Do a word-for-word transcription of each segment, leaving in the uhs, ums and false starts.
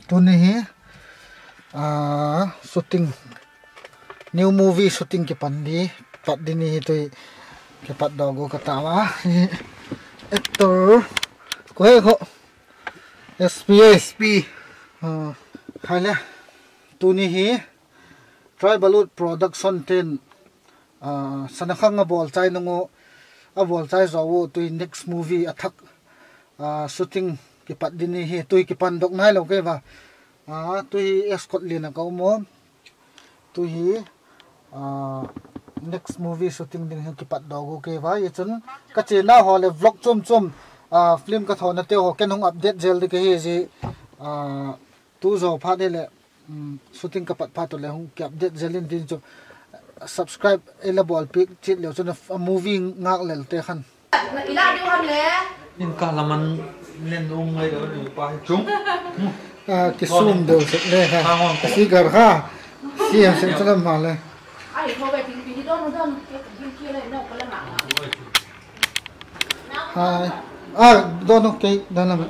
Tuni hi, ah, shooting, new movie shooting kipan di, pat di ni hi tui, kipatdaw gu ka ta a. Actor, ko he ko, S P A. S P. Ah, hai le, tuni hi, Tribal Wood Production ten, ah, Sanakhang a bawl chai nung u, a bawl chai zaw u, tui next movie a thak, ah, shooting kipat di ni hi, tui kipandok nai lo kei va. Ah, tui hi escort lian a ka um u. Tui hi, ah, next movie shooting ding hi kipatdaw gu kei va. Hi chun ka chiana haw leh vlog chuam chuam, ah, film ka thawnate haw ken hung update zel di ka hi zi, ah, tu zaw phat hileh, um, shooting ka pat phat u leh hung ki update zel in tin chu, subscribe ei la bawlpiak chiat leu chun a movie ngâk lelte khan. In ka laman len um ngai lo ni pa hi chung. Ah, kisum deu sek le kha. Ka figure kha. Si a sek chalam ma le. Hai. Ah, don ok, don lam.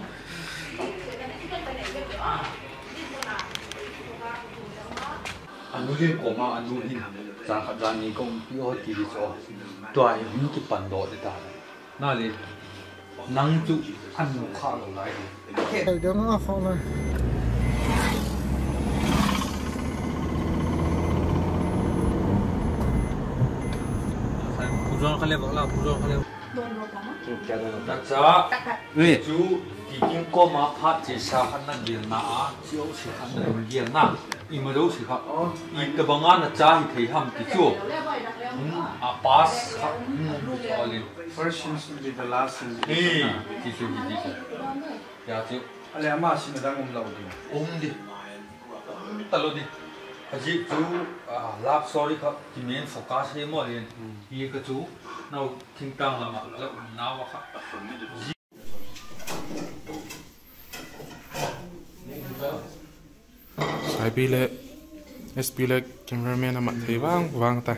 A nu hin koma, a nu hin zan khat zan ni ka umpi aw ti di chu. Tua hi hung kipandok di ta. Na le, nang chu an nu kha lo lai hi. Kai dang a kha lai. Puzon kha le bak la, puzon kha le. Ka cha chu, ti king koma phat chia sa khan na gel na a, chiau si khan na gel na, i ma zo si kha. I ta bang a na cha hi thei ham ti chu. Hmm, a pass kha, hmm, ti chu a le. First sins will be the last sins. Ti chu, ti chu. Ya chu. A le ama sin a dang um lo di. Um di. Um ta lo di. A zi chu, ah, love story kha, ti men focus he mo le. Hmm. Hi ka chu, nau thingtang lam a la um nau a kha. Saipi le, S P le cameraman a mat thei vang vang ta.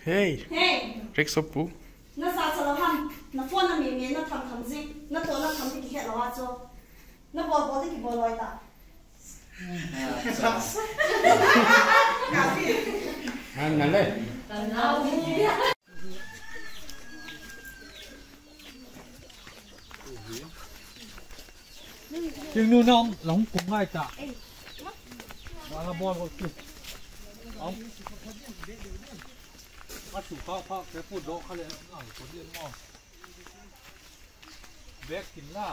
Hey. Hey. Rickshaw pu. Na sa sa lo ham, na phone na mi mi na tham tham zi, na to na tham zi ki het lo a chu. Na bawl bawl di ki bawl loi ta. Ngan ngan le. Tingnu na la hung kum ngai ta. Ba la bawl bawl ki. Au. A su kha kha ke pu do kha le ngai ko di mo. Bek kin la.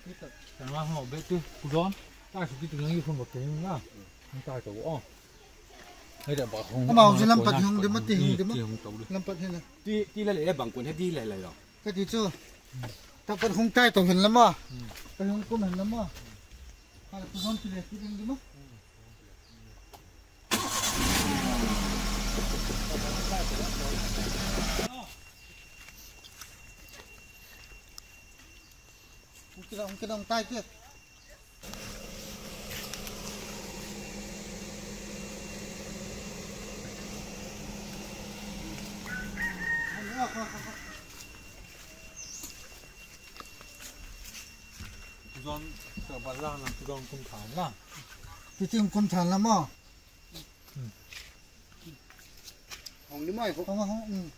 Ni ta, ta nga ho bek tu, ku don. Ta su ki tu nang i khun ba ke la. Ni ta to o. Hei da ba hong. Amau zin lam pat hong de ma ti hong de ma. Ti hong to le. Lam pat he la. Ti, ti la le bang kun he ti la la lo. Ka ti chu. Ta pat hong tai to hen la ma. Ka hong kum hen la ma. Ka la ku don ti le ti hong de ma. Hung kidong, hung kidong tai kit. Zon, ka ba la na zon kum than la. Ti ting kum than la mo. Hong ni mai ko. Hong, hong, um.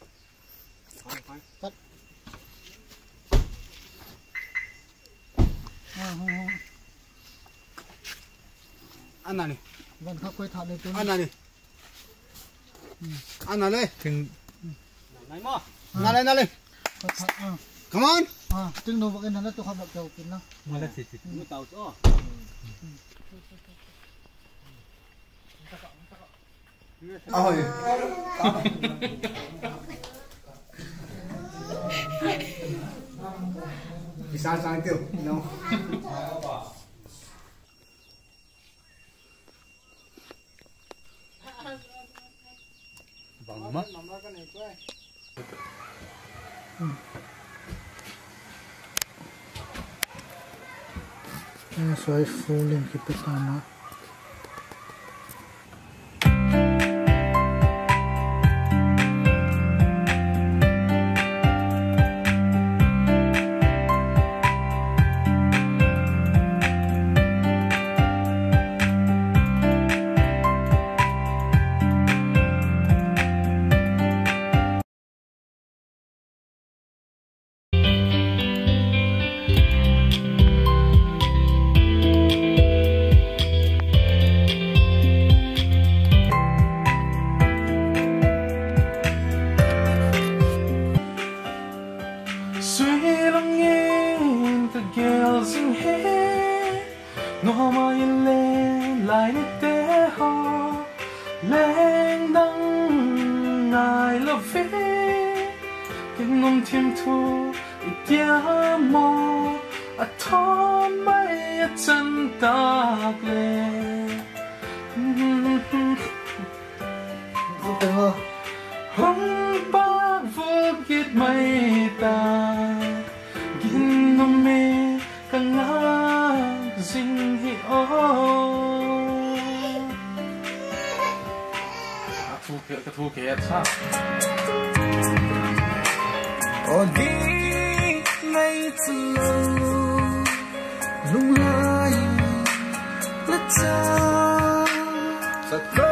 Hong, hong. Kat. Hong, hong, hong. Ana ni. Van kha koi tha le tu. Ana ni. Ana le. Ting. Nai mo. Ana le, ana le. Koi tha, ah. Come on. Ah, ting no bak en na tu kha bak keu kin na. Ma la ti ti. Mu tau so. Ahoi. Isa sang tiu, no. Bang Soi full in kipe ta ma. Sui lang in ka gel zing hi, noma in le lai nite haw, leng dang ngai lo ve, kin um thim thu i tia maw, a thawn mai a chan tak le. Hung pâk vul kit mai ta, ginum e ka ngak zing hi aw. Ka thu ke, ka thu ke sa. Aw di ngai chu lo, lunglai la cha, sa ko.